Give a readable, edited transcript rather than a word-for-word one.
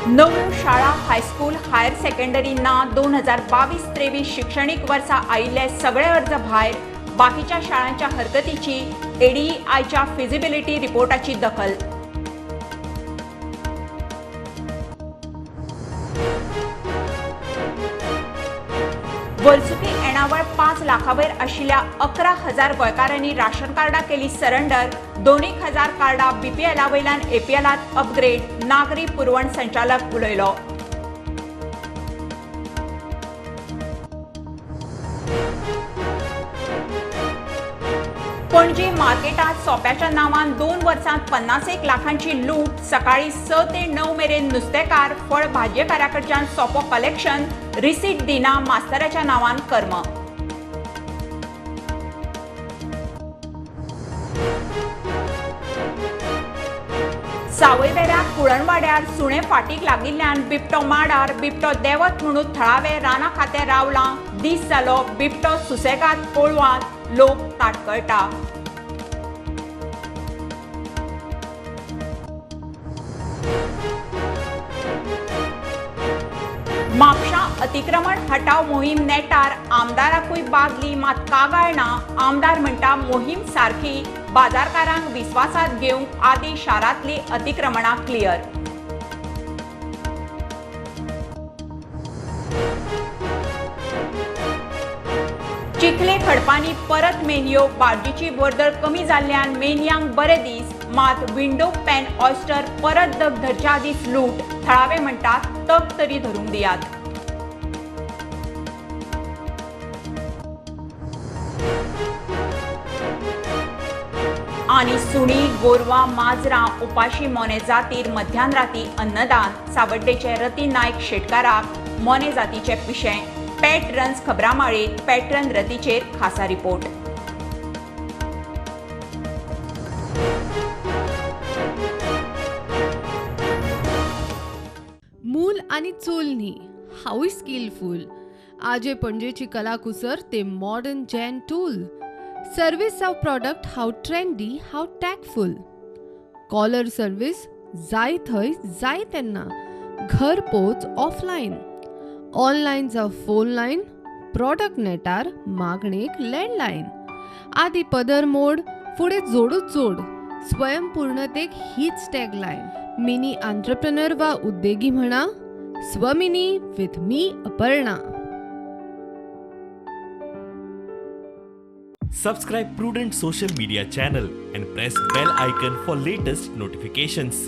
नव्यो शाळा high school higher secondary ना 2022-23 शिक्षणीक वर्सा आयिल्ले सगळे अर्ज भायर. बाकीच्या शाळांच्या हरकतीची एडीआयच्या फिजिबिलिटी रिपोर्टाची दखल. वर्सुकी येणावळ 5 लाखावयर आशिल्ल्या 11,000 गोंयकारांनी राशन कार्डां केली सरेंडर. 2,000 कार्डां बीपीएला वयल्यान एपीएलांत अपग्रेड. नागरी पुरवण संचालक उलयलो. पणजी मार्केटात सोप्याच्या नावान 2 वर्सांत 51 लाखांची लूट. सकाळी 6 ते 9 मेरेन नुस्तेकार फळ भाजयेकाराकडच्यान सोपो कलेक्शन. रिसीट दिना मास्तराच्या नावान कर्म. सावयवेऱ्या कुळणवाड्यार सुणे फाटीक लागिल्ल्यान बिबटो माडार बिबटो देवत म्हणून थळावे राना खातें रावलां. दीस जालो बिबटो सुसेगाद कोळवांत लोक ताटकळटा. म्हापशा अतिक्रमण हटाव मोहीम नेटार. आमदाराकूय बागली मात कागाळ ना. आमदार म्हणटा मोहीम सारखी बाजारकारांक विस्वासात घेवंक आदी शारांतली अतिक्रमणां क्लियर. चिखले खडपांनी परत मेनयो. बार्जीची वर्दळ कमी जाल्ल्यान मेनयांक बरे दीस. मात विंडो पॅन ऑयस्टर परत दग धरच्या आदींच लूट. थळावे म्हणटात तग तरी धरूंक दियात. आनी सुणी गोरवां माजरां उपाशी मोने जातीर मध्यान राती अन्नदान. सावड्डेचे रती नायक शेटकाराक मोने जातीचे पिशें. पेट रन्स खबरामाळेत पॅटरन रतीचेर खासा रिपोर्ट. मूल आनी चूल न्ही, हांवूय स्किलफूल. आजे पणजेची कलाकुसर ते मॉडर्न जॅन टूल. सर्वीस जावं प्रॉडक्ट हांव ट्रेंडी, हांव टॅकफूल. कॉलर सर्वीस जाय थंय जाय तेन्ना, घर पोच ऑफलायन. ऑनलायन जावं फोन लायन, प्रॉडक्ट नेटार मागणेक लँडलायन. आदी पदर मोड फुडें जोडूच जोड, स्वयंपूर्णतेक हीच टॅगलायन. मिनी आंत्रप्रनर वा उद्देगी म्हणा, Swamini with me Aparna. Subscribe Prudent Social Media channel and press bell icon for latest notifications.